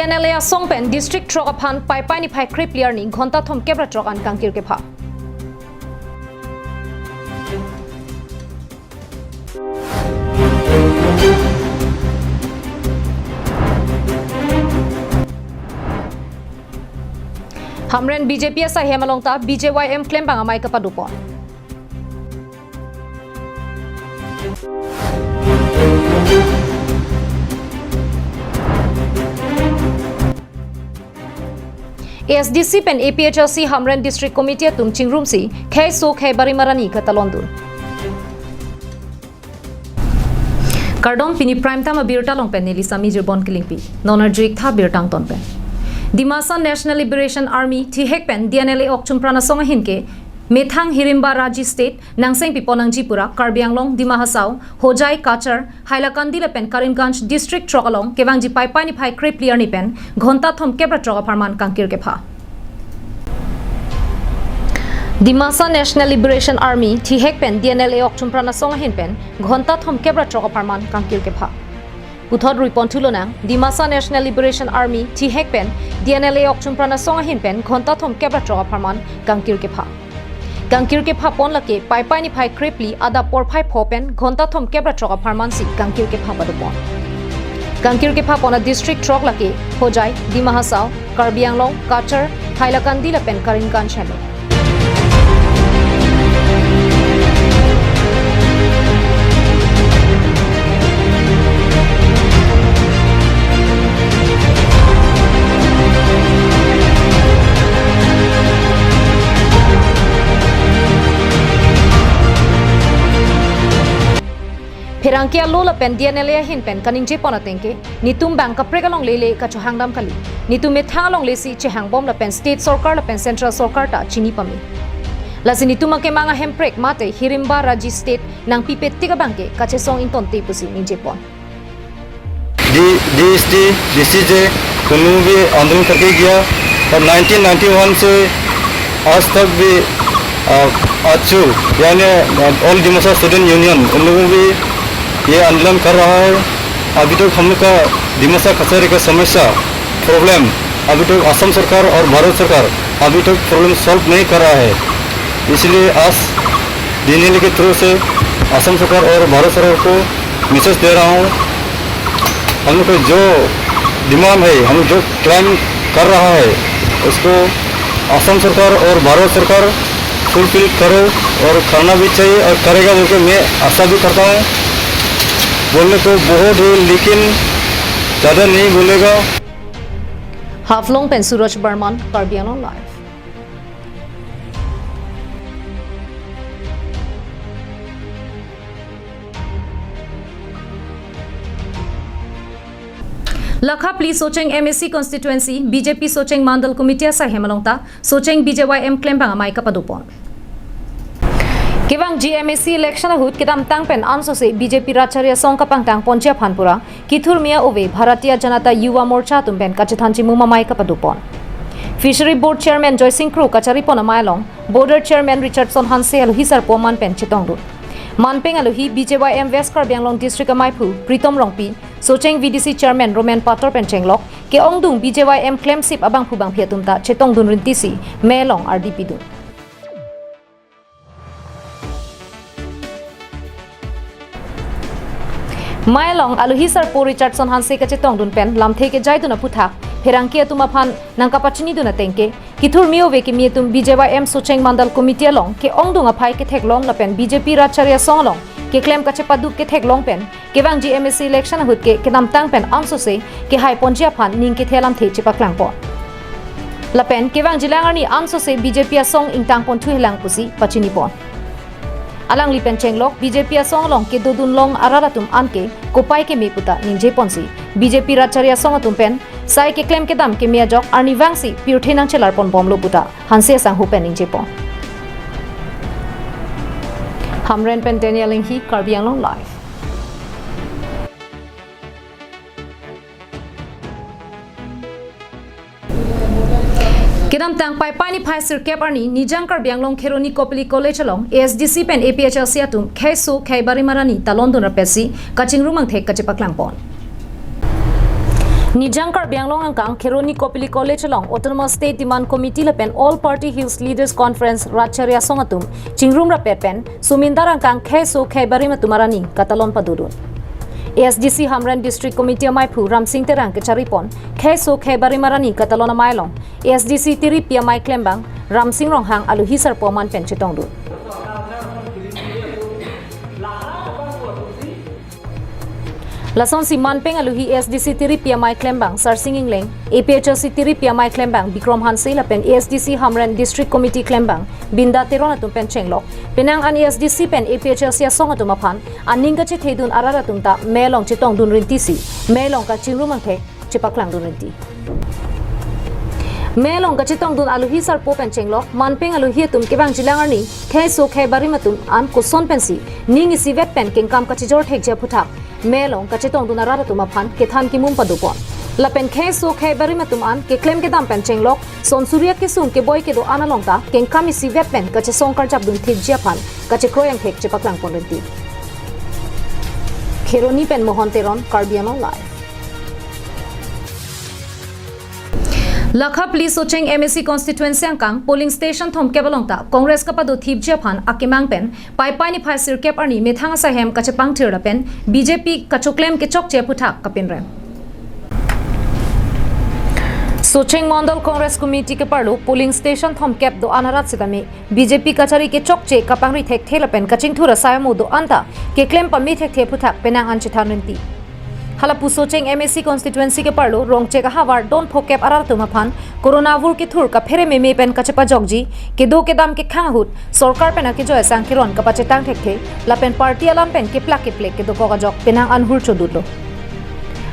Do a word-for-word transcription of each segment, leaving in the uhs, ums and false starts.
D N L A asong pen District throk aphan Paipai niphai krepli arni ghonta thomkep ra throk an kangkir kepha. Hamren B J P asaihem along ta B J Y M klembang amei kapadopon. A S D C pen A P H L C Hamren District Committee atum chingrumsi khei so khei barim arni katalondun. Kardom, pini Prime Time abirta along pen neli Sami Jirbon Kilingpi. Non arju-ik tha birta angton pen. Dimasa National Liberation Army, thihek pen D N L A okchumpran asong ahin ke methang Hirimba Raji State nangseng pipon nangji pura Karbi Anglong, Dima Hasao, Hojai, Cachar, Hailakandi lapen Karimganj District throk along kevangji Paipai niphai krepli arni pen ghonta thomkep ra throk apharman kangkir kepha. Dimasa National Liberation Army, thihek pen D N L A okchumpran asong ahin pen ghonta thomkep ra throk apharman kangkir kepha. Puthot ruipon thulonang, Dimasa National Liberation Army, thihek pen D N L A okchumpran asong ahin pen ghonta thomkep ra throk apharman kangkir kepha. Kangkir kephapon lake Paipai niphai krepli adap porphai pho pen ghonta thomkep ra throk apharmansi kangkir kepha padopon. Kangkir kephapon adistrict throk lake Hojai, Dima Hasao, Karbi Anglong, Cachar, Hailakandi lapen Karimganj henlo. Pherangke alo lapen D N L A ahin pen kaningjepon ateng ke, netum bang kaprek along lele kachohangdam kali. Netum methang alongle si chehangbom lapen state sorkar lapen central sorkar ta chini pame. Lasi netum akemang ahemprek mate Hirimba Raji State nangpipe tik abang ke kachesong ingtonte pusi ningjepon. D, DST, डीसीजे, कोनो भी आंदोलन करके गया और nineteen ninety one से आज तक भी, आ, आजसू, यानी, आ, ऑल दिमासा स्टूडेंट यूनियन, उन लोगों भी ये आंदोलन कर रहा है। अभी तक हम लोग का दिमासा कचहरी का समस्या, प्रॉब्लम, अभी तक असम सरकार और भारत सरकार अभी तक प्रॉब्लम सॉल्व नहीं कर रहा है। इसलिए आज डीएनएलए के थ्रू से असम सरकार और भारत सरकार को मैसेज दे रहा हूँ, हम लोग का जो डिमांड है, हम लोग जो क्लेम कर रहा है, उसको असम सरकार और भारत सरकार फुलफिल करो और करना भी चाहिए और करेगा बोल के मैं आशा भी करता हूँ। बोलने को बहुत है, लेकिन ज़्यादा नहीं बोलेगा। Haflong pen Suraj Barman, Karbi Anglong Live. Lakha phli Socheng M A C constituency B J P Socheng Mandal Committee asaihem along ta Socheng B J Y M klembang amei kapadopon. Kevangji M A C election ahut kedamtang pen ansose B J P Rat Chari Asong kapangtang ponji aphan pura kithurmi a-ove Bharatiya Janata Yuva Morcha atum pen kachethan chimum amei kapadopon. Fishery Board Chairman Joysing Kro kacharipon amei along Board Chairman Richardson Hanse alohi sarpo aman pen chetongdun. Manpeng alohi B J Y M West Karbi Anglong District ameiphu Pritom Rongpi, Socheng V D C Chairman Roman Pator pen chenglok ke-ongdung B J Y M klemsip abangphu bangphi atum ta chetongdun rintisi mei along ardi pidun. Mei along alohi sarpo Richardson Hanse kachetongdun pen lamthe kejaidun aphuthak pherangke atum aphan nangkapachinidun ateng ke, kithurmi ove kimi atum B J Y M Socheng Mandal Committee along ke-ongdung aphai ketheklong lapen B J P Rat Chari Asong along keklem kachepaduk ketheklong pen kevangji M A C election ahut ke kedamtang pen ansose kehai ponji aphan ning kethe alamthe chepaklangpon. Lapen kevangjilang arni ansose B J P asong ingtang ponthuhelang pusi pachinipon. Alangli pen chenglok B J P asong along kedodunlong arat atum anke kopai keme puta ningjeponsi B J P Rat Chari Asong atum pen sai keklem kedam keme ajok arnivangsi pirthe nangchelarponbomlo puta Hanse asangho pen ningjepon. Hamren pen Daniel Enghi, Karbi Anglong Live. Kedamtang Paipai niphai sirkep arni Nijang Karbi Anglong Kheroni Kopili College along A S D C pen A P H L C atum khei so khei barim arni talondun rapetsi kachingrum angthek kachepaklangpon. Nijang Karbi Anglong angkang Kheroni Kopili College along Autonomous State Demand Committee lapen All Party Hills Leaders Conference Ratchari Asong atum chingrum rapet pen Sumindar angkang kheiso kheibarim atum arani katalon padodun. A S D C Hamren District Committee amaiphu Ramsing Terang kecharipon kheiso kheibarim arani katalon amei along A S D C tiripi amei klembang Ramsing Ronghang aluhi sarpo aman pen chetongdun. Lasonsi manpeng aluhi A S D C tiripi amei klembang Sarsing Engleng, A P H L C tiripi amei klembang Bikrom Hanse lapen A S D C Hamren District Committee klembang Binda Teron atum pen chenglok, penang an A S D C pen A P H L C asong atum aphan aning kachethedun arat atum ta mei along chetongdun rintisi mei along kachingrum angthek chepaklangdun rinti. Mei along kachetongdun aluhi sarpo pen chenglok, manpeng aluhi atum kevangjilang arni kheiso kheibarim atum an koson pensi ning isivet pen kengkam kachijor thekji aphuthak mei along kachetongdun arat atum aphan kethan kimum padopon. Lapen kheiso kheibarim atum an keklem kedam pen chenglok, son suri akesung keboi kedo-an along ta kengkam isivet pen kachesong karjapdun thekji aphan kachekroi angthek chepaklangpon rinti. Kheroni pen Mohon Teron, Karbi Anglong Live. Lakha phli Socheng M A C constituency angkang polling station thomkep along ta Congress kapado thipji aphan akemang pen Paipai niphai sirkep arni methang asai hem kachepangthir lapen B J P kachoklem kechokche aphuthak kapinrem. Socheng Mondol Congress Committee keparlo polling station thomkep do-an arat sitame B J P kachari kechokche kapangri thekthe lapen kachingthur asai amo do-an ta keklem pame thekthe aphuthak penang an chethan rinti. Halapu Socheng M A C constituency keparlo Rongchek ahavar don phokep arat atum aphan Corona vur kethur kaphere meme pen kachepajokji, kedo kedam kekhang ahut sorkar pen akejoi sang keron kapachetang thekthe lapen party alam pen keplak keplek kedokok ajok penang an hur chodutlo.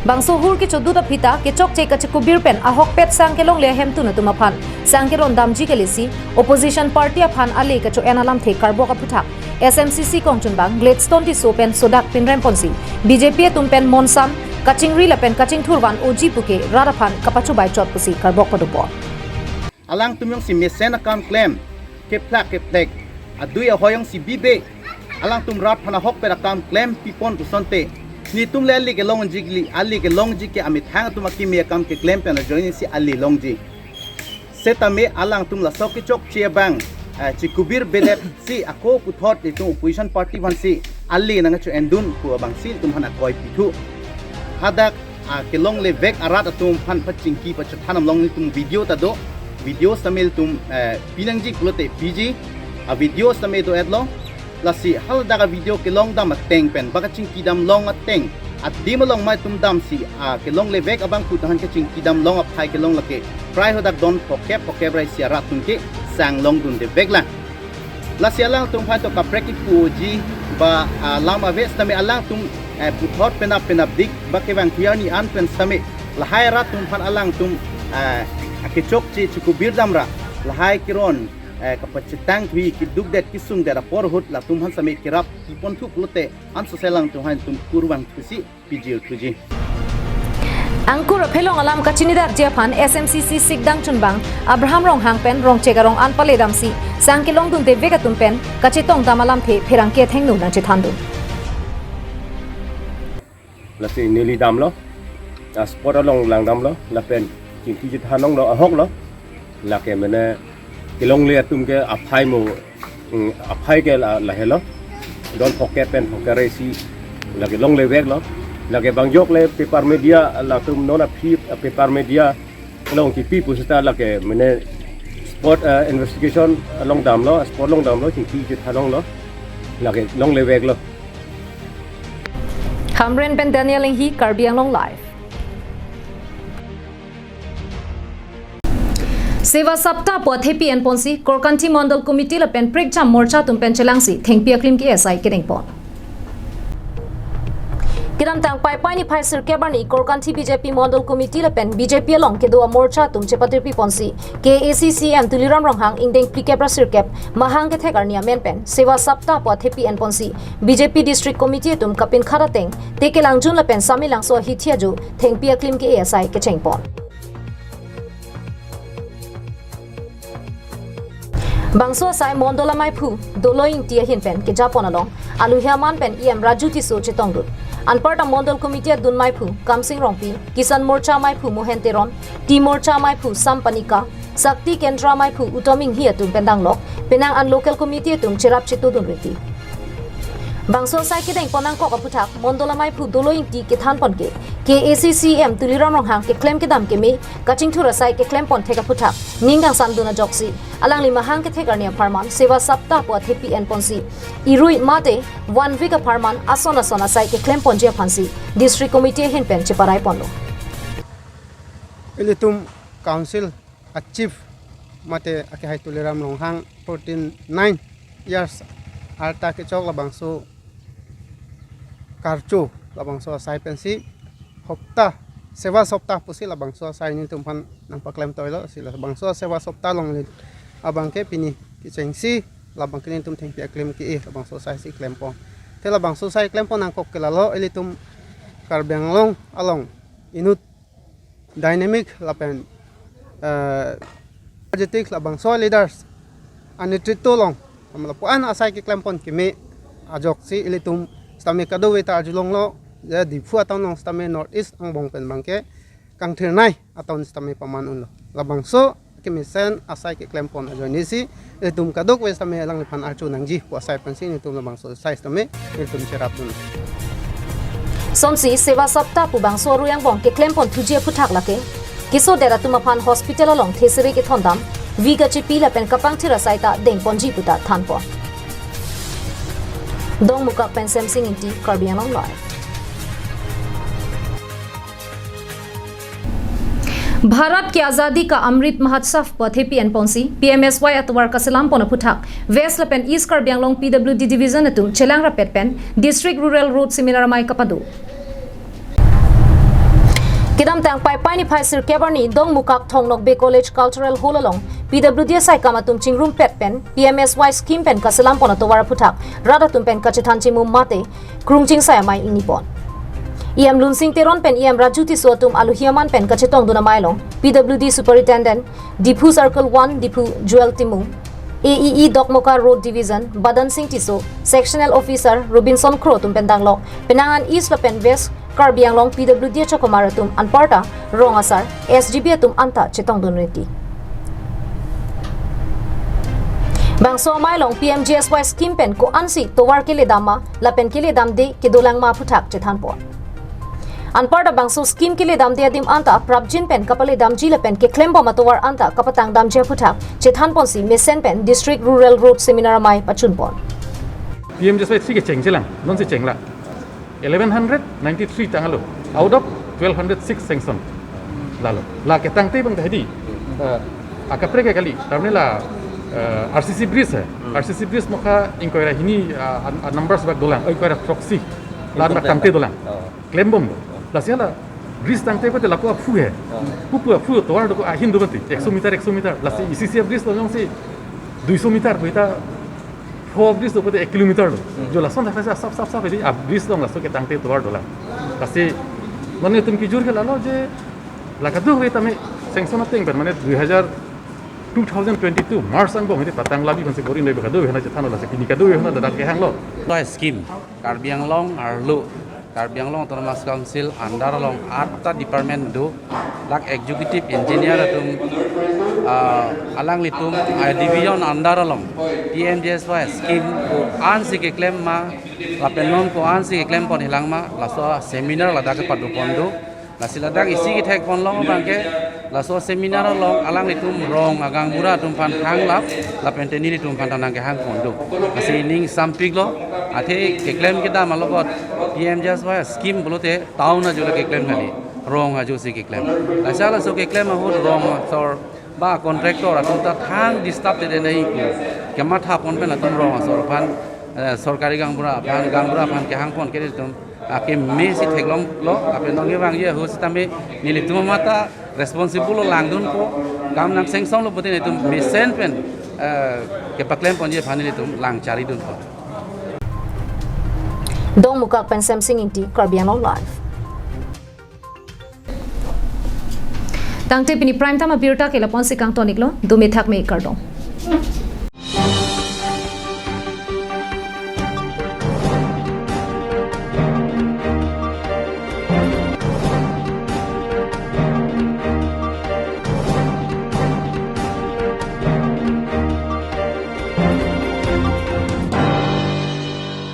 Bangso hur kechodut aphi ta kechokche kachekubir pen ahokpet sang kelongle ahemtun atum aphan sang keron damji kali si opposition party aphan ale kacho-en alamthe karbok aphuthak S M C C kongchunbang Gladstone Tisso pen sodak pinrem ponsi B J P atum pen monsam kachingri lapen kachingthur van oji puke rat aphan kapachubai chot pusi karbok padopon. Alangtum jongsi mesen akam klem, keplak keplek, adui ahoi jongsi bibe, alangtum rat aphan ahokpet akam klem pipon pusonte, netum le ale kelongji kali, ale kelongji ke amethang atum akimi akam keklem pen ajoine si ale longji. Setame alangtum laso kechokche abang, eh, chekubir bedet si ako puthot itum opposition party aphansi ale nangcho-endun pu abangsi itum aphan akoi pithu. Hadak, ah, kelongle vek arat atum aphan pachingki pachethan damlong itum video ta do. Video setame itum, eh, pinangji pulote piji. A video setame do-etlo. Lasi haladak a video kelong dam ateng pen ba kachingki damlong ateng adim along mei atum damsi, ah, kelongle vek abang pu tahan kachingki damlong aphai kelong lake prai hadak don phokep phokep ra isi arat atum ke sang longdunde veklang. Lasi alangtum aphan to kaprek kipuji ba, ah, lam ave setame alangtum, eh, puthot penap penapdik ba kevang tiar ni an pen setame lahai arat atum aphan alangtum, eh, akechokche chekubir damra lahai keron, eh, kapachetang thui keduk det kesung det apor ahut latum aphan setame kerap piponthu pulote anso si alangtum aphan itum kurvangthusi pijirthuji. Angkur aphelong alam kachinidakji aphan S M C C sikdang chunbang Abraham Ronghang pen Rongchek arong an pale damsi sang kelongdunde vek atum pen kachetong dam alamthe pherangke athengno nangchethandun. Lasi neli damlo, ah, spot along lang damlo, lapen chingki chethan longlo ahoklo, lake mene kelongle atum ke aphai mo, mm, aphai ke la, lahelo, don phokep pen phokep ra isi, lake longle veklo, lake bang jok le paper media, latum non aphi, ah, paper media along kipi pusita lake mene spot, ah, investigation along damlo, spot along damlo, chingki chethan longlo, lake longle veklo. Hamren pen Daniel Enghi, Karbi Anglong Live. Seva Saptah pu athepi enponsi Korkanthi Mondol Committee lapen Prekjam Morcha atum pen chelangsi thengpi aklim ke-e asai kedengpon. Kedamtang Paipai niphai sirkep arni Korkanthi B J P Mondol Committee lapen B J P along kedo amorcha atum chepatirpi ponsi K A A C C M Tuliram Ronghang ingdeng phlikep ra sirkep mahang kethek arni amen pen Seva Saptah pu athepi enponsi B J P District Committee atum kapinkhat ateng te kelangjun lapen Samelangso ahithi ajo thengpi aklim ke-e asai kechengpon. Bangso asai Mondol amaiphu Doloi Ingti ahin pen kejapon along aluhi aman pen E M Raju Tisso chetongdun. Anparta Mondol Committee adun maiphu Kamsing Rongpi, Kisan Morcha maiphu Mohen Teron, Tea Morcha maiphu Sam Panika, Shakti Kendra maiphu Utom Inghi atum pen danglok penang an local committee atum cherap chetudun riti. Bangso asai kedeng pon nangkok aphuthak Mondol amaiphu Dolo Ingti kethan pon ke, K A A C C E M Tuliram Ronghang keklem kedam keme kachingthur asai keklem pon thek aphuthak ning kangsam dun ajoksi alangli mahang kethek arni apharman Seva Saptah pu athepi en ponsi, irui mate One Week apharman ason ason asai keklem ponji aphansi District Committee ahin pen cheparai ponlo. Ilitum Council a Chief mate akehai Tuliram Ronghang fourteen nine years arta kechok labangso karcho labangso asai pensi hopta Seva Saptah pusi labangso asai nelitum aphan nangpaklem toilo, si labangso Seva Saptah along neli abangke pini kechengsi labangke nelitum thengpi aklem ke-e labangso asai si klem pon. Te labangso asai klem pon nangkok ke lalo ilitum Karbi Anglong along inut dynamic lapen, eh, energetic labangso leaders anitritwo along, am lapu-an asai keklem pon keme ajoksi ilitum sitame kadokave ta arjulonglo, je Diphu a-town along sitame North East angbong pen abangke kangthirnei a-town sitame paman unlo. Labangso kemesen asai keklem pon ajoinesi ilitum kadokave sitame alangliphan archo nangji pu asai pensi nelitum labangso asai sitame nelitum cherap dun. Sonsi Seva Saptah pu bangso arui angbong keklem pon thuji aphuthak lake keso det atum aphan hospital along thesere kethondam, vi kachepi lapen kapangthir asai ta deng ponji puta than pon. Dongmukak pen Semsing Ingti, Karbi Anglong Live. Bharat ki Azadi ka Amrit Mahotsav pu athepi en ponsi P M S Y atovar kaselam pon aphuthak West lapen East Karbi Anglong P W D Division atum chelang rapet pen District Rural Road Seminar amei kapado. Kedamtang Paipai niphai sirkep arni Dongmukak Thong Nokbe College Cultural Hall along P W D asaikam atum chingrumpet pen P M S Y scheme pen kaselam pon atovar aphuthak rat atum pen kachethan chimum mate krung chingsai amei ingni pon. E M Lunsing Teron pen E M Raju Tisso atum alohi aman pen kachetongdun amei along P W D Superintendent, Diphu Circle one, Diphu Joel Timung, A E E Dokmoka Road Division, Badan Singh Tisso, Sectional Officer Robinson Kro atum pen danglok penang an East lapen West Karbi Anglong P W D achokomar atum anparta rong asar, S G B atum anta chetongdun riti. Bangso amei along P M G S Y scheme pen ko-ansi tovar keledam ma lapen keledamde kedolang ma aphuthak chethan pon. Anparta bangso scheme keledamde adim anta prapjin pen kapaledamji lapen keklem bom atovar anta kapatang damji aphuthak chethan ponsi mesen pen District Rural Road Seminar amei pachun pon. P M G S Y si kecheng chelang, nonsi chengla. Eleven hundred ninety-three tanglo, out of twelve hundred six sanction. Lalo, la ketangte abang ta hedi. Eh, akaprek ke kali, tarmane la, eh, R C C bridge hai. Hmm. R C C bridge mokha ingkoi ra hini, ah, an-, an numbers bak dolang, oh, ingkoi ra throksi. La ingkoi bak tangte dolang. Oh. Klem bom do. Lasi la bridge tangte pute lapu aphu hai. Oh. Pupu aphu tovar do ahin do mati. Ekso meter, ekso meter. Lasi, oh, isi isi bridge do jongsi duiso meter, duita four bridge do pute ek kilometer do. Hmm. Jo lason thak thak sap sap sap edi, ah, bridge along laso ketangte tovar dolang. Lasi, mane itum kejor ke lalo je, la kadokave tame sanction ateng pen, mane dui hajar, two thousand twenty-two March angbong edi patang labi konsi boring dai kadokave hana chethan lasi pini kadokave hana dadak kehanglo. Lo scheme, Karbi Anglong arlo, Karbi Anglong Autonomous Council under along atta department do, dak executive engineer atum, ah, alanglitum, ah, division under along P M G S Y scheme ko-ansi keklem ma, lapen non ko-ansi keklem pon helang ma, laso seminar ladak kepado pon do. Lasi ladak isi kethek pon long abangke, laso seminar along alanglitum rong agaonbura atum aphan thanglap, lapen te nelitum aphan ta nangkehang pon do. Lasi ning sampik lo, athe keklem kedam alokot P M G S Y scheme pulote town ajo le keklem kali, rong ajo si keklem. Lasi laso keklem ahut rong asor ba contractor atum ta thang disturb te denai ku. Kematha pon pen atum rong asor aphan, eh, sorkari gaonbura aphan, gaonbura aphan kehang pon ke atum akeme si theklonglo, lapen nonke vangji ahut sitame nelitum mata responsible lo langdunpo, kam nang sanction lo pute nelitum mesen pen, eh, kepaklem ponji aphan nelitum lang charidunpo. Dongmukak pen Semsing Ingti, Karbi Anglong Live. Tangte pini prime time abirta ke lapu-ansi kangton iklo, dome thakme kardom.